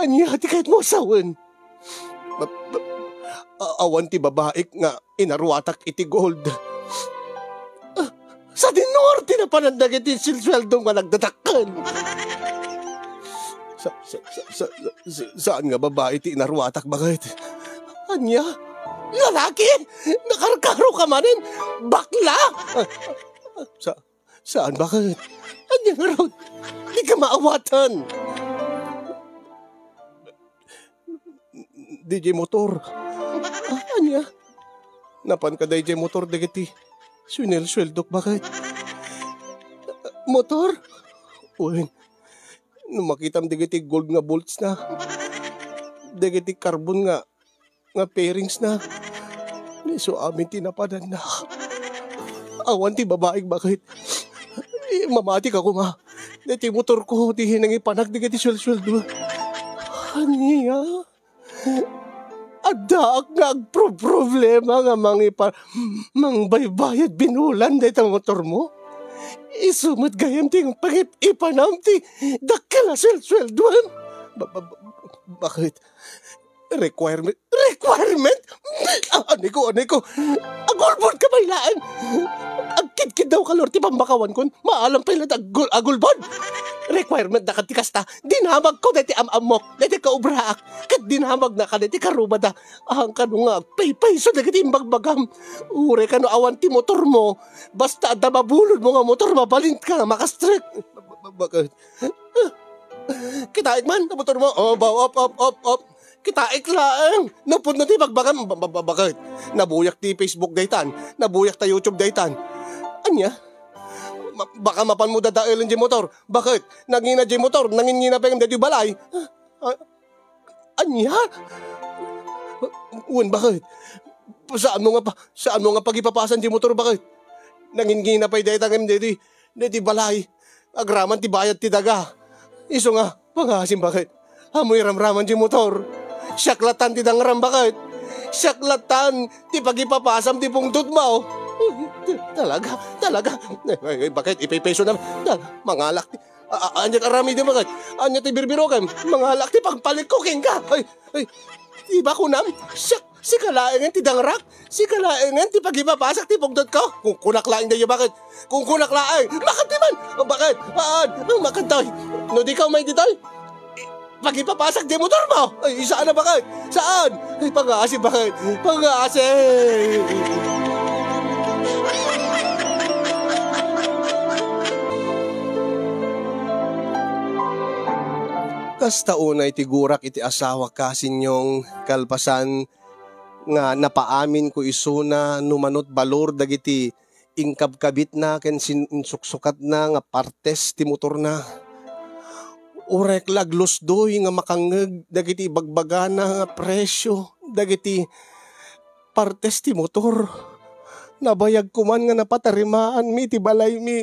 ania ti kayatmo a sawen? Ba-, ba-, a-, awan ti babaik nga inaruatak iti gold. Ah, sadinor ti napanan dagiti suelsueldom nga nagdadakkel. Sa-, sa-, sa-, sa-, sa-, saan nga babai ti inaruatak, bakit? Ania? Lalaki? Nakarkaro ka manen? Bakla? Sa-, saan, bakit? Ania ngarud? Di ka maawatan. D J motor. Ania? Napan ka D J motor dagiti suelsueldok, bakit? Motor? Wen, no makitam dagiti gold nga bolts na, dagiti carbon nga, nga fairings na, isu amin ti napadanna. Awan ti babaik, bakit? Eh, mamati ka koma. Dagiti motor ko, ti nangipanak dagiti suelsueldo. Ania? Addaak nga agproproblema nga mangipa-, mangbaybayad binulan dayta motormo? Isu met gayam ti pangip-ipanam ti dakkel a suelsueldoem? Ba-, ba-, ba-, bakit? Requirement? Requirement? Ah, aniko, aniko? Agulbod ka pay laeng! Agkidkiddaw kalor ti pammakawankon. Maalam pay laeng agul-, agulbod! Requirement na kadti kasta. Dinamagko daytoy am-ammok, daytoy kaobraak, ket dinamagna kadaytoy karubada. Ahan kano nga agpaypayso dagiti imbagbagam. Uray kano awan ti motormo, basta adda mabulodmo nga motor, mabalinka nga makastrek. Ba-, ba-, bakit? Kitaek man, motormo. Oh, ba-, op, op, op, op. Kitaek laeng. No pudno ti bagbagam, ba-, ba-, ba-, bakit? Nabuyak ti Facebook daytan, nabuyak ta YouTube daytan. Ania? Ma-, baka mapanmo dadaelen diay motor. Bakit? Nangina diay motor, nangingina pay ngem daytoy balay. Ah, ania? Wen, bakit? Saanmo nga pa-, saanmo nga pagipapasan diay motor, bakit? Nangingina pay dayta ngem daytoy, daytoy balay. Agraman ti bayad ti daga. Isu nga, pangngaasim, bakit? Ammoy ramraman diay motor. Siak lattan ti dangram, bakit? Siak lattan ti pagipapasam ti pungtotmo. Talaga, talaga. Ay, ay, ay, bakit? Ipaypayso na. Tal-, mangalak ti, a-, a-, ania ti aramidem, bakit? Ania ti birbirokem? Mangalak ti pagpalikko kenka. Ay, ay, di ba kunam? Siak, sika laengen ti dangrak? Sika laengen ti pagipapasak ti pungtotko? Kunkunak laeng dayo, bakit? Kunkunak laeng. Makadto man! O, bakit? Haan, makadtoy. No dika umay ditoy, i-, pagipapasak diay motormo. Ay, saan a, bakit? Saan? Ay, pangngaasim, bakit? Pangngaasim. Kasta unay ti gurak iti asawak, Kasinyong, kalpasan nga napaaminko isuna no manut balor dagiti inkabkabitna ken sin-, insuksukatna nga partes ti motorna. Uray la aglusdoy nga makangngeg dagiti ibagbagana nga presio dagiti partes ti motor. Nabayagko man nga napatarimaanmi ti balaymi.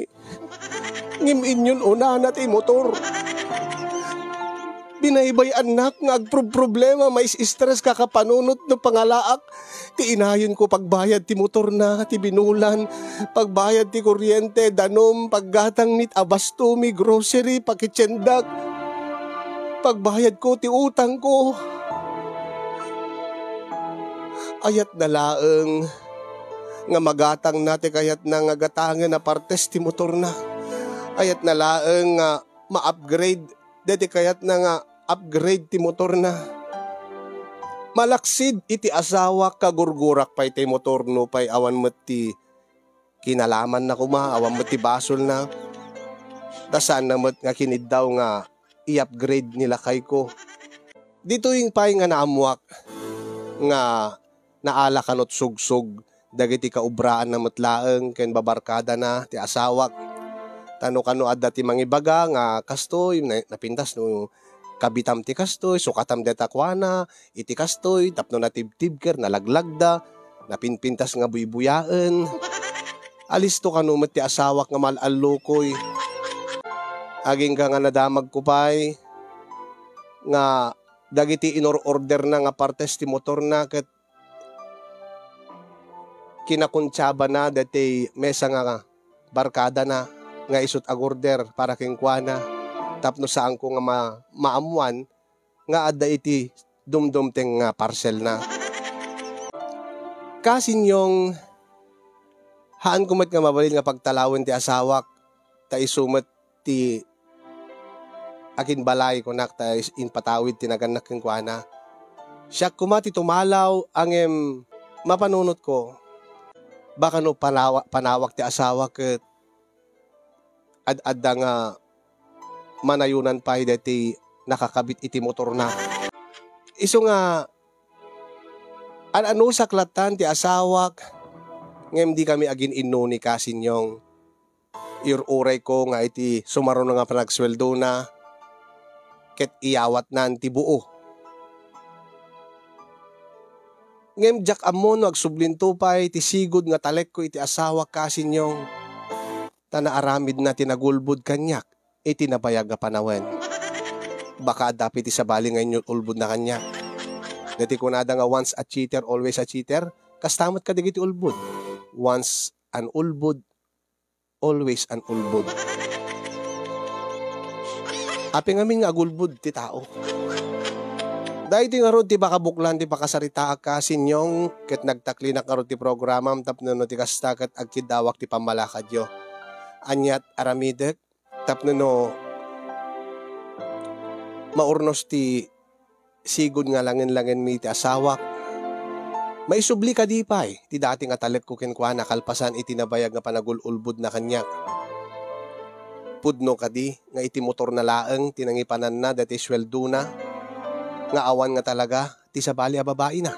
Ngem inyon unana ti motor. Binaybay-annak nga agproproblema, mais-stress, kakapanunot no pangalaak. Ti inayonko, pagbayad ti motorna, ti binulan, pagbayad ti kuryente, danum, paggatang met a bastomi, grocery, pakitiendak. Pagbayadko ti utangko. Ayatna laeng nga magatangna ti kayatna nga gatangen a partes ti motorna. Ayatna laeng nga ma-upgrade daytoy kayatna nga upgrade ti motorna. Malaksid iti asawak, kagurgurak pay ti motor nupay awan met ti kinalamanna koma, awan met ti basolna. Ta saanna met nga kiniddaw nga i-upgrade ni lakayko. Ditoy pay nga naammuak nga naala kano ti sugsog dagiti kaobraanna met laeng ken babarkadana ti asawak. Ta no kano adda ti mangibaga nga kastoy, na-, napintas no kabitam ti kastoy, sukatam dayta kuana, iti kastoy, tapno natibtibker, nalaglagda, napinpintas nga buybuyaen. Alisto kano met ti asawak nga mal-allukoy. Agingga nga nadamagko pay nga dagiti inor-orderna nga partes ti motorna ket kinakuntiabana daytoy maysa nga barkadana nga isut' agorder para kenkuana tapno saanko nga ma-, maammuan nga adda iti dumdumteng nga parcelna. Kasinyong, haanko met nga mabalin nga pagtalawen ti asawak, ta isu met ti aginbalay kunak ta is-, impatawid ti nagannak kenkuana. Siak koma ti tumalaw, ngem mapanunotko. Baka no panawa-, panawak ti asawa ket ad-adda nga manayonan pay daytoy nakakabit iti motorna. Isu nga, an-anusak lattan ti asawak, ngem di kami agin-innuni, Kasinyong. Iur-urayko nga iti sumaruno nga panagsueldona, ket iyawatnan ti buo. Ngem diak ammo no agsublinto pay ti sigud nga talekko iti asawak, Kasinyong. Ta naaramidna ti nagulbod kaniak iti nabayag a panawen. Baka adda pay ti sabali nga inyul-ulbodna kaniak. Daytoy kunada nga once a cheater, always a cheater, kasta met kadagiti ulbod. Once an ulbod, always an ulbod. Apay ngamin nga agulbod ti tao? Daytoy ngarud ti pakabuklan ti pakasaritaak, Kasinyong, ket nagtaklinak ngarud ti programam tapno no ti kasta ket agkiddawak ti pammalakadyo. Aniat aramidek tapno no maurnos ti sigud nga langen-langenmi iti asawak. Maisubli kadi pay ti dati nga talekko kenkuana kalpasan iti nabayag nga panagul-ulbodna kaniak? Pudno kadi nga iti motorna laeng ti nangipananna daytoy sueldona nga awan nga talaga ti sabali a babaina?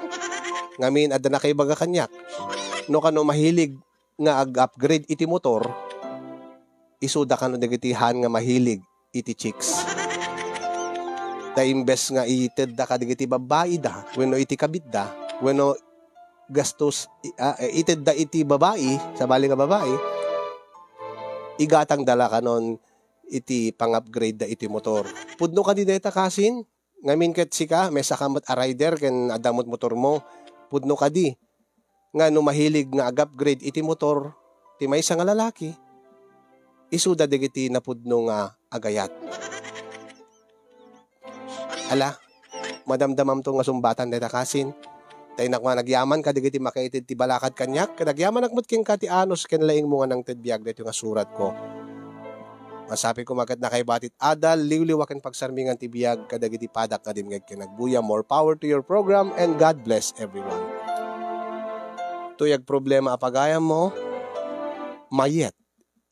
Ngamin, adda nakaibaga kaniak? No kano mahilig nga ag-upgrade iti motor, isuda kano dagiti haan nga mahilig iti chicks. Ta imbes nga itedda kadagiti babbaida wenno iti kabitda wenno gastos, i-, ah, eh, itedda iti babai, sabali nga babai, igatangda la kanon iti pang-upgrade da iti motor. Pudno kadi dayta, Kasin? Ngamin ket sika, maysa ka met a rider ken adda met motormo. Pudno kadi nga no mahilig nga ag-upgrade iti motor ti maysa nga lalaki, isuda dagiti napudno nga agayat. Ala, madamdamamto nga sungbatan dayta, Kasin. Ta innak nga nagyaman kadagiti makaited ti balakad kaniak, ket nagyamanak met kenka ti anus ken laingmo nga nangted biag daytoy nga suratko. Masapit koma ket nakaibatit adal, liwliwa ken pagsarmingan ti biag kadagiti padak nga dimngeg ken agbuya. More power to your program and God bless everyone. Toy agproblema a pagayammo, mayet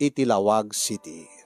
iti Laoag City.